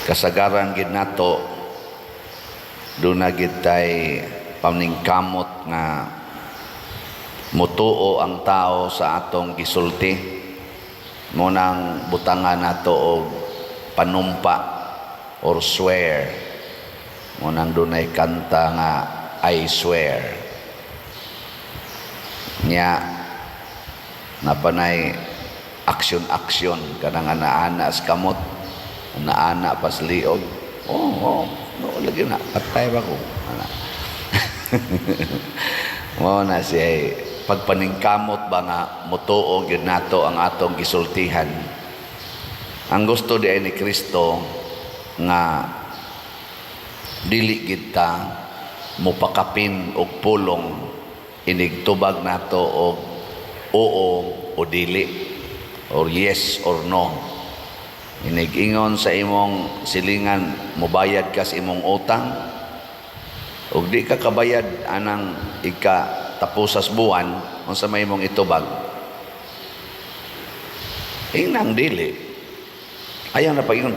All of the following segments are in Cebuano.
Kasagaran gid nato, duna gid tay paningkamot nga mutuo ang tao sa atong gisulti. Mao nang butangan nato og panumpa or swear. Mao nang dunay kanta nga "I Swear". Nya napanay action-action kanang ana-ana sa kamot, ana-ana pas liog. Oh, no, lagi na patay ba ko ana. Mao na siya, pagpaningkamot ba nga mutuo gyud nato ang atong gisultihan. Ang gusto di ay ni Kristo nga dili gid ta mopakapin og pulong inig tubag nato og oo o dili or yes or no. Inig ingon sa imong silingan, mobayad ka sa imong utang, ug di ka kabayad anang ika taposas buwan, unsa may imong itubag? Ingnang dili. Ayaw na pag-ingon,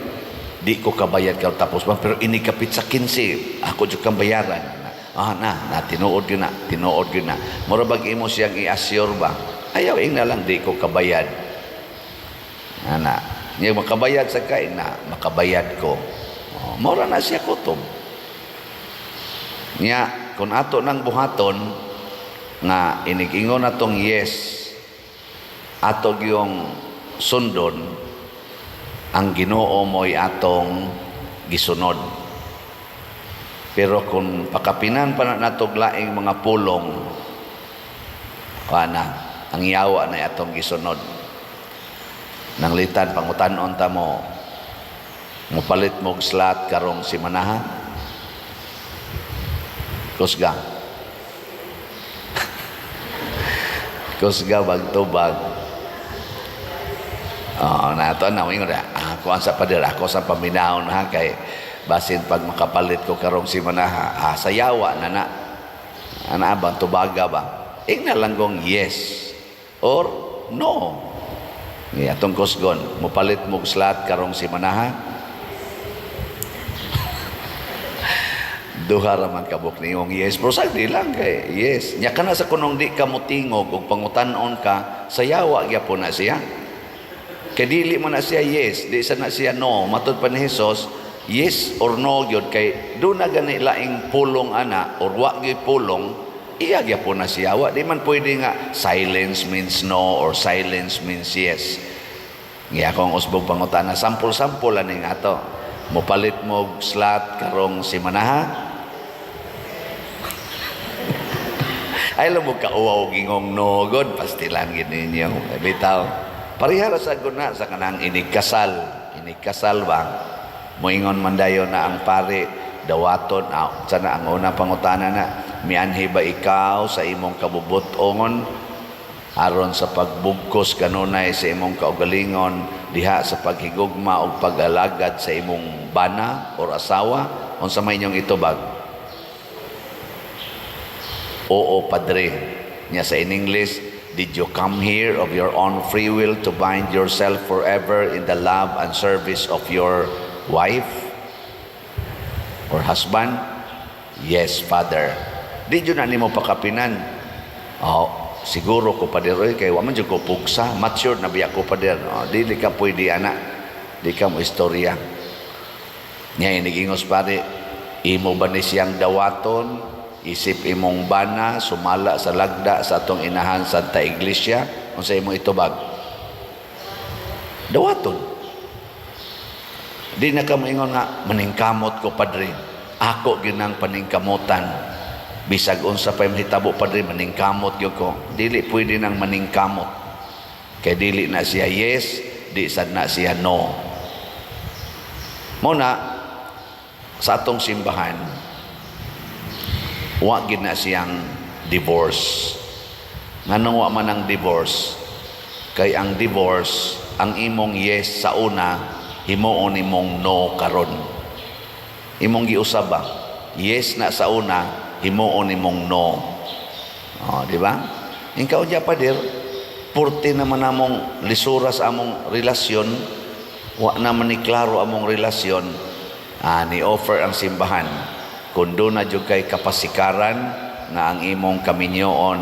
"Di ko kabayad ka tapos ba, pero ini kapit sa 15, ako jud kang bayaran." Ah, na, na tinuod gyud na, tinuod gyud na. Mura bag imo siyang i-assure ba? Ayaw, ingna lang, "Di ko kabayad." Ana, nya makabayad sa kay na, "Makabayad ko." Oh, mura na siya kutob. Nya, kung ato nang buhaton nga inig-ingon natong yes, ato gyung sundon, ang Ginoo mo'y atong gisunod. Pero kung pakapinan pa na natog laing mga pulong, kana ang yawa na atong gisunod. Nanglitan pangutan-on ta mo, mopalit mo og slot karong simanaha? Kusga. Kusga bagtubag. Oh, na to na moingon ako ang sa pader, ako sa paminahon ha, kay basin pag makapalit ko karong simanaha, ah, sayawa na na. Ana ba tubaga ba? Ingna lang kong yes or no. Ni atong kusgon, mopalit mo og slot karong simanaha? Duha ra man kabuk niyong yes. Pero sa di lang kay yes. Nya kana sa kunong di ka motingog ug pangutan-on ka, sayawa gyapon na siya. Kay dili man na siya yes, di sa na siya no. Matud pa ni Jesus, yes or no gyud, kay do na gani laing pulong ana or wa gyud pulong, iya gyapon na siya. Wa di man pwede nga silence means no or silence means yes. Ngiya akong usbong pangutana, sampol-sampol ani nga ato. Mopalit mo og slot karong simanaha? Ay mo kauwaw gingong no god, pastilan gid ninyo. Bitaw. Pareha ra sa guna sa kanang inigkasal. Inigkasal ba? Moingon man dayon na ang pare, dawaton, ah, sana ang unang pangutana na, mianhi ba ikaw sa imong kabubutongon aron sa pagbugkos kanunay sa imong kaugalingon diha sa paghigugma o pag-alagad sa imong bana or asawa? Unsa may inyong itubag? "Oo, padre." Nya sa in English, "Did you come here of your own free will to bind yourself forever in the love and service of your wife or husband?" "Yes, Father." Di jud na nimo pakapinan. "Oh, siguro ko, pader, oy, kay wa man jud ko pugsa, mature na biya ko, pader." Oh, dili ka pwede ana. Di ka mo istorya. Nya inigingos pare, imo ba ni siyang dawaton isip imong bana sumala sa lagda sa atong inahan Santa Iglesia? Unsa imong itubag? Dawaton. Di na ka moingon nga, "Maningkamot ko, padre. Ako ginang paningkamutan. Bisag unsa pa mahitabo, padre, maningkamot gyud ko." Dili pwede nang maningkamot. Kay dili na siya yes, di sad na siya no. Mao na sa atong simbahan, wa gid na siyang divorce. Nganong wa man ang divorce? Kay ang divorce, ang imong yes sa una, himuon nimong no karon. Imong giusab ba? Yes na sa una, himuon nimong no. Oh, di ba? Ikaw diya, pader, purti naman among lisura sa among relasyon, wa naman ni klaro among relasyon. Ni offer ang simbahan kung duna jud kay kapasikaran nga ang imong kaminyoon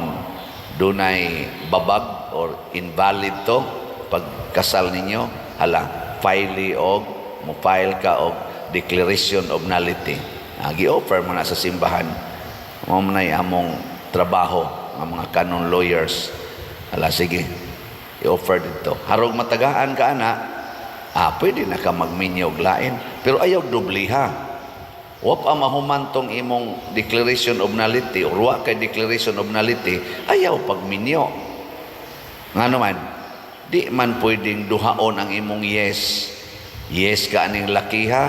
dunay babag or invalid to pagkasal ninyo, hala, file og mo file ka og declaration of nullity. Gi-offer mo na sa simbahan. Mao man nay among trabaho ang mga canon lawyers. Hala, sige, i-offer dito. Harog matagaan ka ana, pwede na ka magminyo og lain, pero ayaw dobliha. Wa pa mahuman tong imong declaration of nullity or wa kay declaration of nullity, ayaw pagminyo. Ngano man, di man pwedeng duhaon ang imong yes. Yes ka aning lakiha,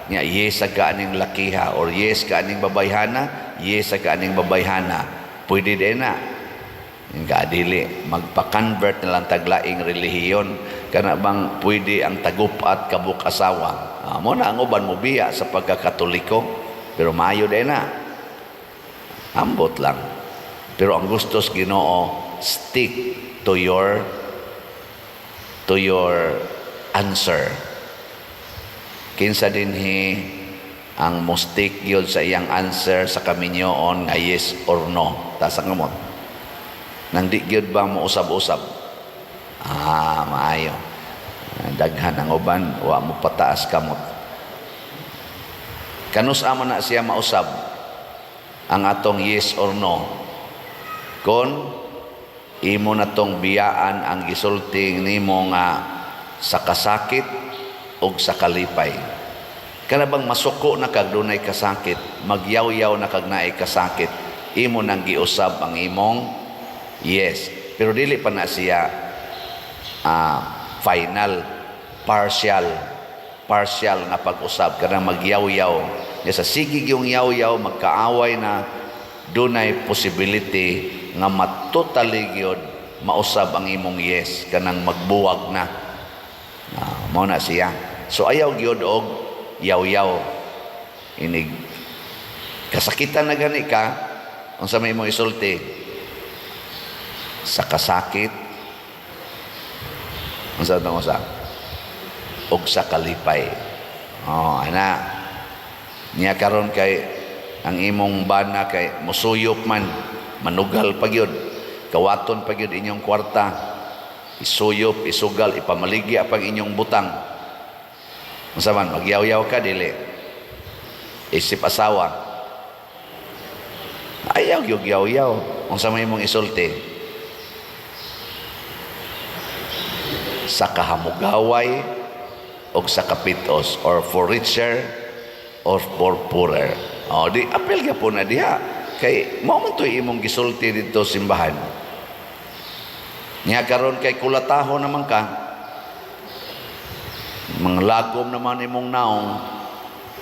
nya yes ka aning lakiha, or yes ka aning babayhana, yes ka aning babayhana. Pwede din na. Nga dili magpa-convert na lang taglaing relihiyon, kana bang pwede ang tagup-at kabuk asawa. Mo na ang uban mo biya sa pagkakatoliko, pero maayo din na. Ambot lang. Pero ang gustos Ginoo, stick to your answer. Kinsa dinhi ang mo stick gyud sa iyang answer sa kaminyoon nga yes or no? Taas ang kamot. Nang di gyud ba mo usab-usab? Maayo. Daghan ang uban, wa mo pataas kamot. Kanus man na siya mausab ang atong yes or no? Kon imo na tong biyaan ang gisulti nimo nga sa kasakit o sa kalipay. Kana bang masuko na kag dunay kasakit, magyawyaw na kag naay kasakit, imo nang giusab ang imong yes. Pero dili pa na siya final, partial, partial nga pag-usab, kanang magyawyaw. Nya sa sige yung yaw-yaw, magkaaway na, dunay possibility nga matotally gyud mausab ang imong yes, kanang magbuwag na. Mao na siya. So ayaw gyud og yaw-yaw. Inig kasakitan na gani ka, unsa may imong isulti? Sa kasakit, unsa tong usa? Og sa kalipay. Oh, ana. Nya karon kay ang imong bana kay musuyop man, manugal pa gyud. Kawaton pa gyud inyong kwarta. Isuyop, isugal, ipamaligya pag inyong butang. Unsa man, magyaw-yaw ka, dili? Isip asawa. Ayaw gyud yaw-yaw. Unsa may imong isulti? Sa kahamugaway o sa kapitos, or for richer or for poorer. O di apil gyapon na diha kay mao man to'y imong gisulti didto simbahan. Nya karon kay kulataho naman ka, mga lagom naman imong naong,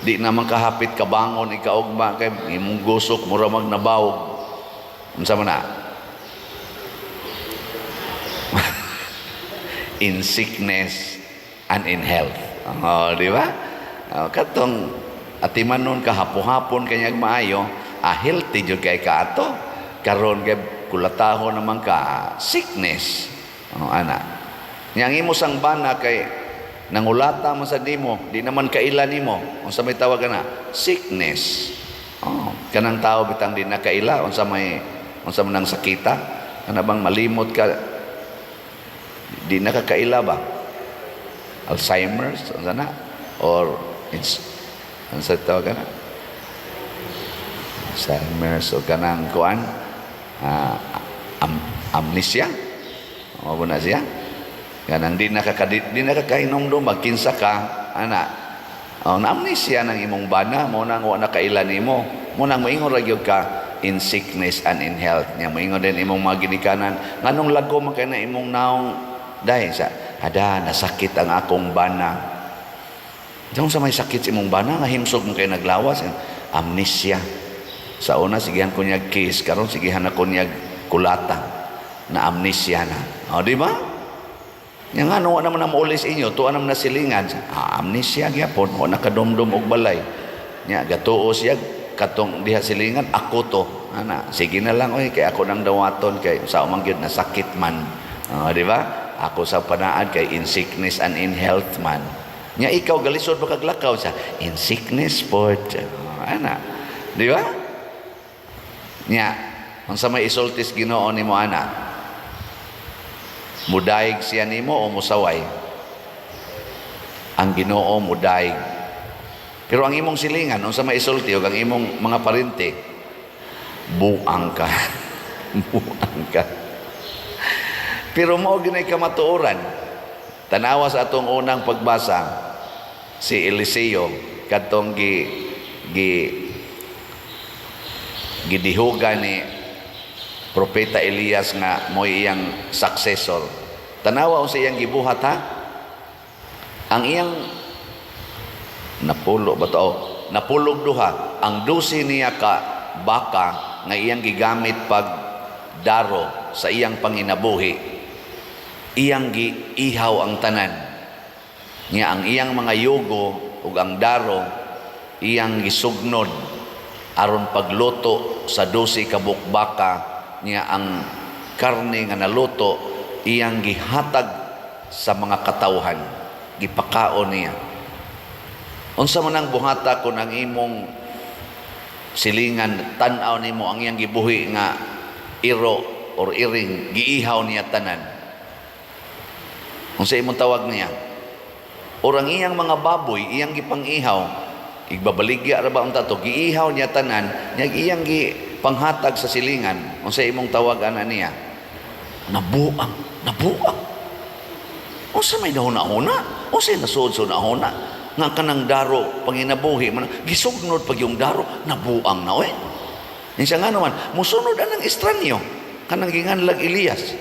di naman kahapit kabangon ikaugma kay imong gusok mura mag nabawog. Unsa man na? In sickness and in health. Oh, di ba? Oh, katong atiman nun ka, hapo-hapon kanyag maayo, healthy jud kay ka ato. Karon kay kulataho naman ka, sickness. Oh, ana. Nya ang imo sang bana kay nangulata man sa nimo, di naman kaila nimo. Unsa may tawag na? Sickness. Oh, kanang tao bitang di na kaila unsa man ang sakita? Kana bang malimot ka, di na ka kaila ba? Alzheimer's, unsa na? Or it's unsa tawag na? Alzheimer's o kanang kuan, amnesia. Mao na siya. Kanang di na kakainom magkinsa ka ana. Oh, na amnesia ng imong bana, mo nang wa na kaila nimo. Mo nang moingon ra gyud ka in sickness and in health. Nya moingon din imong mga ginikanan, nganong lago man kay na imong naong dahil sa ada nasakit ang akong bana. Diyan sa may sakit sa imong bana nga himsog mo kay naglawas, amnesia. Sa una sigihan ko niya kiss, karon sigihan ako niya kulata, na amnesia na. O, di ba? Nya nga wa naman na mauli sa inyo, tuwa naman na silingan. Amnesia gyapon, wa nakadumdum og balay. Nya gatuo siya katong diha silingan, ako to. Ana, sige na lang oy, kay ako nang dawaton kay sa man gyud nasakit man. O, di ba? Ako sa panaad kay in sickness and in health man. Nya ikaw galisod pa kag lakaw sa in sickness pod. Ana. Di ba? Nya, unsa may isultis Ginoo nimo ana? Mudayeg siya nimo o musaway? Ang Ginoo mudayeg. Pero ang imong silingan, unsa may isulti og ang imong mga parente? Buang ka. Buang ka. Pero mao ginay kamatuoran. Tanawa sa atong unang pagbasa, si Eliseo kadtong gi gi gidihugan ni Propeta Elias nga mo'y iyang successor. Tanawa unsa iyang gibuhat, ha? Ang iyang napulo ba to? Oh, napulog duha. Ang 12 niya ka baka nga iyang gigamit pag daro sa iyang panginabuhi. Iyang giihaw ang tanan. Nya ang iyang mga yugo ug ang daro iyang gisugnod aron pagluto sa 12 ka baka. Niya ang karne nga naluto, iyang gihatag sa mga katawhan, gipakaon niya. Unsa man ang buhata kung ang imong silingan, tan-aw nimo ang iyang gibuhi nga iro or iring, giihaw niya tanan? Unsa imong tawag niya? Or ang iyang mga baboy, iyang gipang-ihaw, igbabaligya ra ba unta to, giihaw niya tanan niya, iyang gipanghatag sa silingan, unsa imong tawag ana niya? Nabuang, nabuang. Unsa may nahuna-huna? Unsa nasuod sa huna nga kanang daro panginabuhi man gisugnod pag yung daro? Nabuang na oy. Siya nga naman musunod anang estranyo, kanang ginganlag Elias,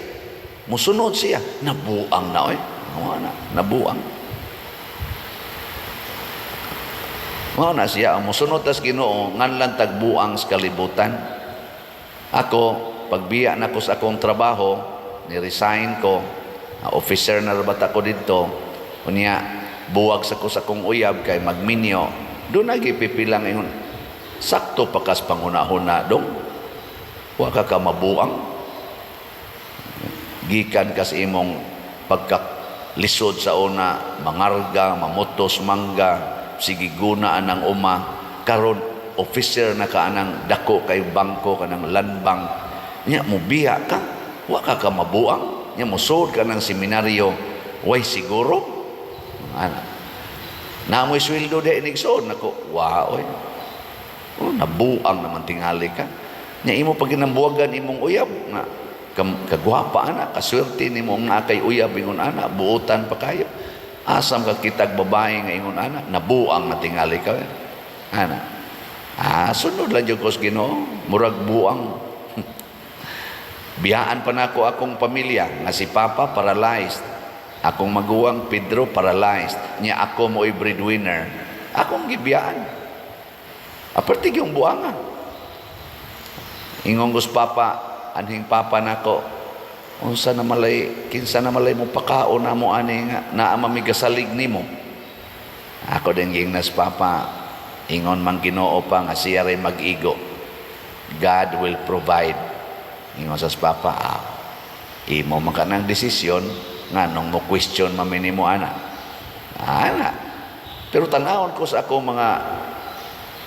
musunod siya, nabuang na oy. Wala nabuang. Mao na siya ang musunod tas Ginoo, nganlan tagbuang sa kalibutan. Ako, pagbiya nako sa akong trabaho, ni-resign ko, officer na ra ko didto. Unya buwag sa ko sa akong uyab kay magminyo. Doon nagipipilang ingon. Sakto pa kas panghuna-huna dong. Wa ka ka mabuang. Gikan kas imong pagkalisod sa una, mangarga, mamutos mangga, sige guna anang uma, karon officer na ka anang dako kay bangko, kanang Land Bank, nya mobiya ka, wa ka ka mabuang? Nya mosuod ka ng seminaryo, way siguro ana na mo'y sweldo di inigsuod nako, wa oy. Oh, nabuang naman tingali ka. Nya imo pag ginambuwagan imong uyab nga kagwapa ana, kaswerte nimo nga kay uyab ingon ana, buotan pa kayo. Asam ka kitag babae nga ingon ana? Nabuang na tingali ka ana. Ah, sunod lang jud ko sa Ginoo, murag buang. Biyaan pa nako akong pamilya nga si Papa paralyzed, akong maguwang Pedro paralyzed, nya ako mo'y breadwinner. Akong gibiyaan. Aparte yung buanga. Ingon gus Papa, anhing Papa nako, unsa na malay, kinsa na malay mo pakaon na mo ani nga naa mamigasalig nimo? Ako din gingnas, "Papa, ingon man Ginoo pa nga siya ray mag-igo. God will provide." Ingon sa Papa, "Ah, imo man ka ng desisyon, nganong mo question man nimo ana?" Ana. Pero tanawon ko sa akong mga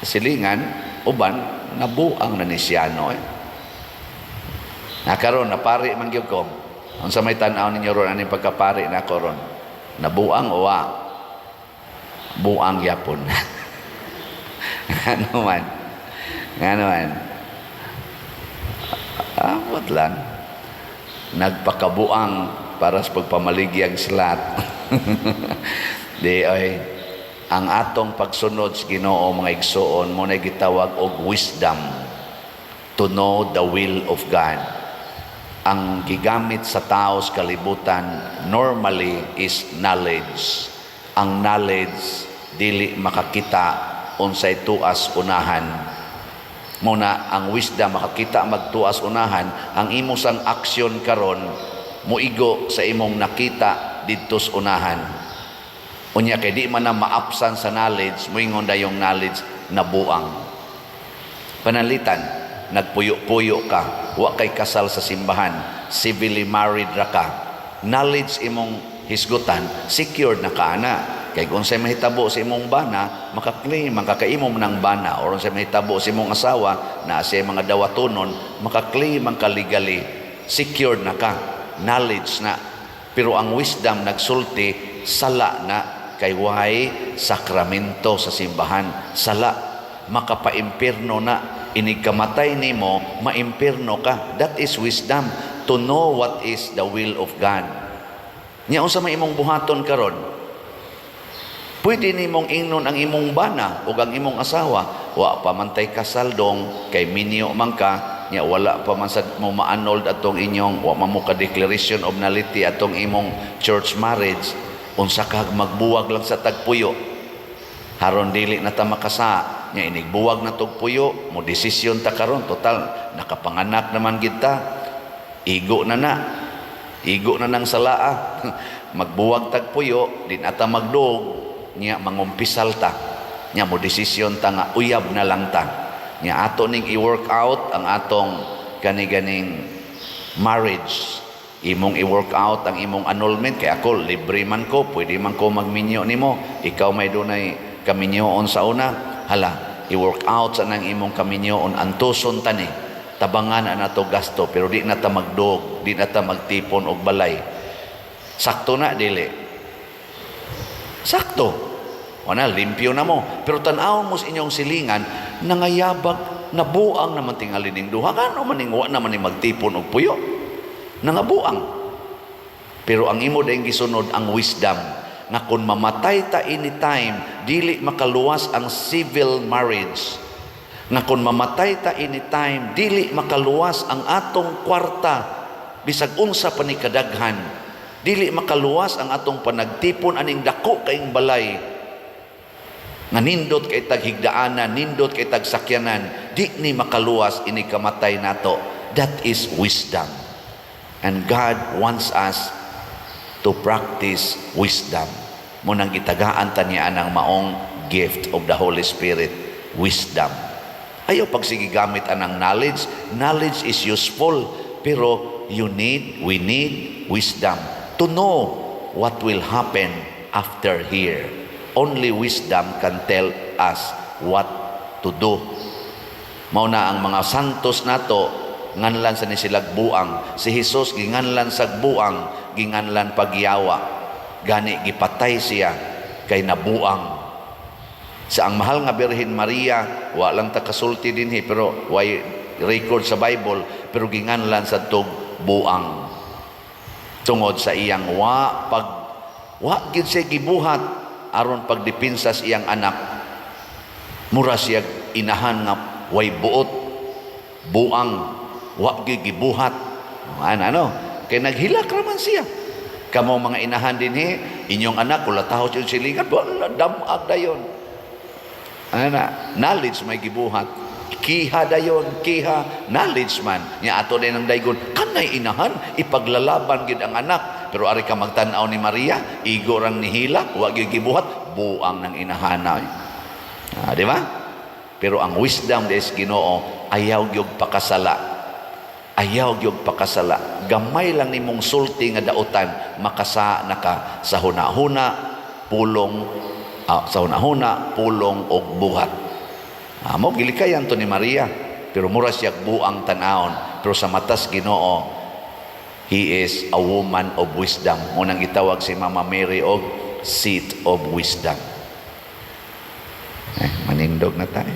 silingan, uban, nabuang na ni siya, no, eh. Nakaron, napari man gyud ko. Unsa may tan-aw ninyo ron aning pagkapari na ako ron? Nabuang o wa? Buang yapon. Ano man? Ngano man? Abot lang. Nagpakabuang para sa pagpamaligyag slat. Di ay ang atong pagsunod sa Ginoo, mga igsuon, mo na gitawag og wisdom to know the will of God. Ang gigamit sa tao sa kalibutan normally is knowledge. Ang knowledge dili makakita unsay tuas unahan. Muna ang wisdom makakita magtuas unahan. Ang imo sang aksyon karon muigo sa imong nakita didto sa unahan. Unya kay di man na maapsan sa knowledge, moingon dayong knowledge, nabuang. Panalitan, nagpuyo-puyo ka, wa kay kasal sa simbahan, civilly married ra ka, knowledge imong hisgutan, secured na ka ana. Kay kung unsay mahitabo sa imong bana, maka-claim man ka, kay imo man ang bana, or unsay mahitabo sa imong asawa na siya mga dawatonon, maka-claim man ka legally, secured na ka, knowledge na. Pero ang wisdom nagsulti, sala na kay way sakramento sa simbahan, sala, makapaimpirno na. Inig kamatay nimo, maimpirno ka. That is wisdom, to know what is the will of God. Nya unsa may imong buhaton karon? Pwede nimong ingnon ang imong bana o ang imong asawa, "Wa pa man tay kasal dong, kay minyo man ka, nya wala pa man sad mo ma-annulled atong inyong, wa man mo ka declaration of nullity atong imong church marriage. Unsa ka magbuwag lang sa tagpuyo haron dili na ta makasa? Nya inigbuwag na tog puyo, mo desisyon ta karon, total nakapanganak naman gid ta, igo na na, igo na nang salaa. Magbuwag tag puyo, di na ta magdog, nya mangumpisal ta, nya mo desisyon ta nga uyab na lang ta. Nya ato ning i-work out ang atong kani-ganing marriage. Imong i-work out ang imong annulment, kay ako libre man ko, pwede man ko magminyo nimo. Ikaw may dunay kaminyoon sa una. Hala, i-work out sa nang imong kaminyoon, antuson tani, tabangan na nato gasto, pero di na ta magdog, di na ta magtipon og balay." Sakto na, dili sakto? Wala, limpyo na mo. Pero tan-awon mo sa inyong silingan, nangayabag, nabuang naman tingali ning duha. Ngano man ning wa naman ni magtipon og puyo? Nangabuang. Pero ang imo dayong gisunod ang wisdom nga kung mamatay ta anytime, dili makaluwas ang civil marriage. Nga kung mamatay ta anytime, dili makaluwas ang atong kwarta, bisag unsa pa ni kadaghan. Dili makaluwas ang atong panagtipon aning dako kaing balay nga nindot kay tag higdaanan, nindot kay tag sakyanan, di ni makaluwas ini kamatay nato. That is wisdom. And God wants us to practice wisdom. Mao nang gitagaan ta niya ang maong gift of the Holy Spirit, wisdom. Ayaw pagsige gamit anang knowledge. Knowledge is useful, pero you need, we need wisdom to know what will happen after here. Only wisdom can tell us what to do. Mao na ang mga santos nato nganlan sa ni silag buang. Si Jesus ginganlan sa buang, ginganlan pagyawa. Gani gipatay siya kay nabuang. Sa ang mahal nga Birhen Maria, wa lang ta kasulti dinhi pero way record sa Bible, pero ginganlan sa tug buang. Tungod sa iyang wa pag wa gid siya gibuhat aron pagdepensa sa iyang anak. Mura siya inahan nga way buot, buang, wa gyud gibuhat. Ano, ano? Kay naghilak raman siya. Kamo mga inahan dinhi, inyong anak kung latahos yung silingan, wala damag dayon. Ano na, knowledge may gibuhat. Kiha dayon, kiha, knowledge man. Nya ato din ang daygon, kanay inahan, ipaglalaban gid ang anak. Pero ari ka magtan-aw ni Maria, igo rang nihilak, wa gyud gibuhat, buang ng inahanay. Ah, di ba? Pero ang wisdom des Ginoo, ayaw gyud pakasala. Ayaw gyud pakasala. Gamay lang nimong sulti nga dautan, makasa na ka sa hunahuna, pulong, sa hunahuna, pulong og buhat. Mo gilikayan to ni Maria, pero mura siya buang tan-awon. Pero sa matas Ginoo, he is a woman of wisdom. Mao nang gitawag si Mama Mary og seat of wisdom. Eh, manindog na tayo.